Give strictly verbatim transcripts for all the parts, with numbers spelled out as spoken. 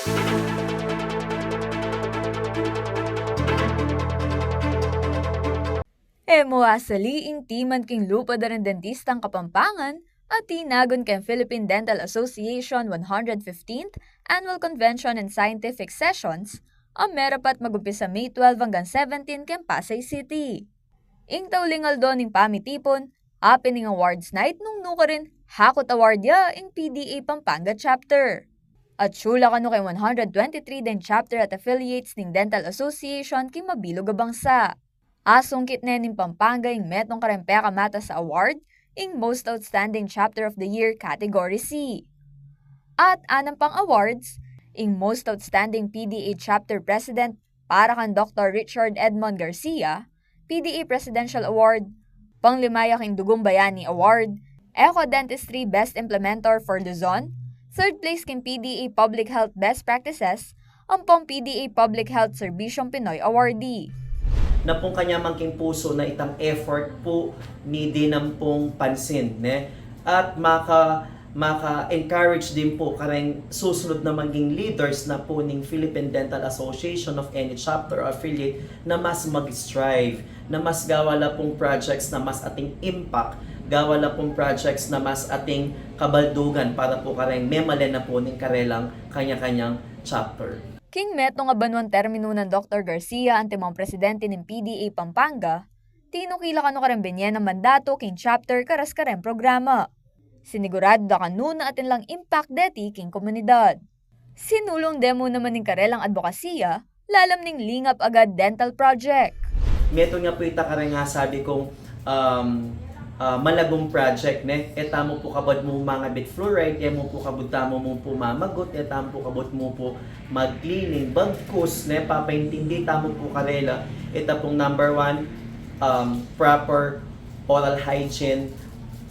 E mu asali ing timan king lupad a ring dentistang Kapampangan a tinagun keng Philippine Dental Association one hundred fifteenth Annual Convention and Scientific Sessions, a merapat magumpisa May twelve anggang seventeen keng Pasay City. Ing tauling aldo ning pamitipun, apin ing awards night nung nukarin hakot award ya ing P D A Pampanga Chapter. At sula kanu keng one hundred twenty-three deng chapter at affiliates ning Dental Association king mabilug a bangsa. Asungkit ne ning Pampanga ing metung kareng pekamatas a award, ing Most Outstanding Chapter of the Year Category C. At anam pang awards, ing Most Outstanding P D A Chapter President para kang Doktor Richard Edmond Garcia, P D A Presidential Award, panglima ya king Dugong Bayani Award, Eco Dentistry Best Implementer for Luzon, third place king P D A Public Health Best Practices, ampong P D A Public Health Serbisyong Pinoy Awardee. Na pung kanya man king pusu na itang effort pu, ni dinan pung pansin, ne? At maka, maka-encourage din pu kareng susunod na maging leaders na pu ning Philippine Dental Association of any chapter or affiliate na mas mag-strive, na mas gawa la pung projects na mas ating impact, gawa la pung projects na mas ating kabaldugan para pu kareng memalen na pu ning karelang kanya-kanyang chapter. King metung a banwang terminu nang Doktor Garcia antimong presidente ning P D A Pampanga, tinuki la kanu kareng binye nang mandatu king chapter karas kareng programa. Siniguradu da kanu na atin lang impact deti king komunidad. Sinulung de mu naman ing karelang adbokasiya lalam ning Lingap Agad Dental Project. Metung ya pu ita kareng, ah, sabi kung, um, ah, malagung project, ne? E tamu pu kabud mu mangabit fluoride, e mu pu kabud tamu mu pu mamagut, e tamu pu kabud mu pu mag-cleaning, bagkus, ne, papaintindi tamu pu karela, ita pung number one, um, proper oral hygiene,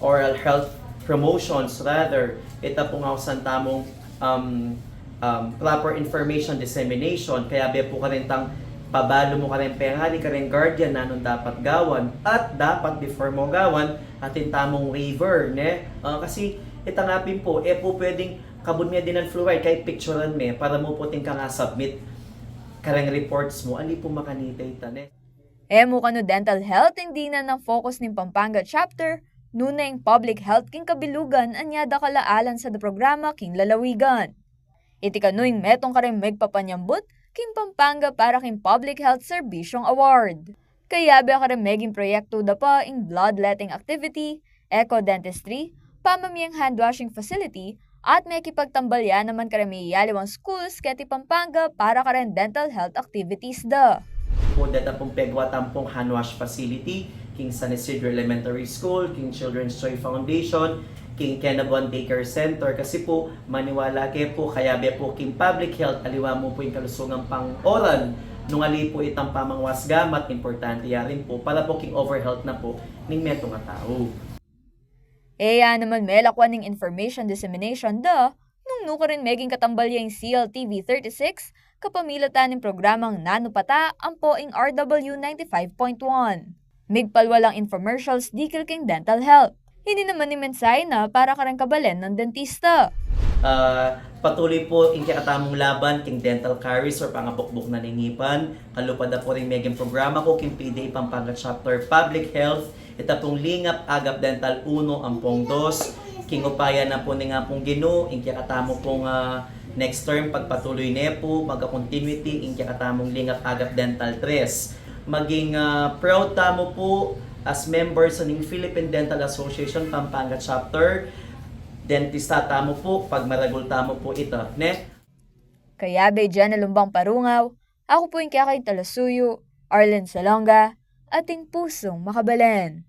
oral health promotions, rather, ita pung ausan tamung, um, um, proper information dissemination, kayabe pu kareng tang pabalu mu kareng pengari, kareng guardian, nanung dapat gawan, at dapat before mu gawan, atin tamung waiver, ne? Ah, kasi ita nga pin pu, e pu pwedeng kabud me dinan fluoride, kaya picturan me, para mu pu atin kang submit kareng reports mu, ali pu makanita ita, ne? E mu kanu dental health ing dinan nang focus ning Pampanga chapter, nune ing public health king kabilugan a nya dakal a alansa da programa king lalawigan. Iti kanu ing metung kareng megpapanyambut king Pampanga para king Public Health Serbisyong Award. Kayabe kareng meging proyektu da pa ing bloodletting activity, eco-dentistry, pamamyeng handwashing facility, at mekipagtambal ya naman kareng meyaliwang schools keti Pampanga para kareng dental health activities da. Pu deta pung pegwa tampung handwash facility king San Isidro Elementary School, king Children's Joy Foundation, king Kenabon Daycare Center, kasi pu maniwala ke pu, kayabe pu king public health, aliwa mu pu ing kalusugan pang oran, nung ali pu itang pamangwas gamat, importante ya rin pu para pu king overhealth na pu ning metung a tau. E ya naman melakwan ing information dissemination da nung nukarin meging katambal ya ing C L T V thirty-six kapamilatan ning programang Nanu Pata ampo ing R W ninety-five point one. Migpalwalang infomercials dikil king dental health. Ini naman ing mensahe na para kareng kabalen nang dentista. Ah, patuloy pu ing kekatamung laban king dental caries or pangabukbuk na ning ngipan. Kalupa da pu ring meging programa ku king P D A Pampanga Chapter Public Health, ita pung Lingap Agap Dental uno ampong dos. King upaya na pu ning Apung Ginu, ing kekatamu pung, ah, next term, pagpatuloy ne pu, magka-continuity ing kekatamung Lingap Agap Dental tres. Maging, ah, proud tamu pu as members ning Philippine Dental Association Pampanga Chapter. Dentista tamu pu, pagmaragul tamu pu ita, ne? Kayabe Jenna Lumbang Parungaw, aku pu ing kekayung talasuyu, Arlene Salonga, ating pusung makabalen.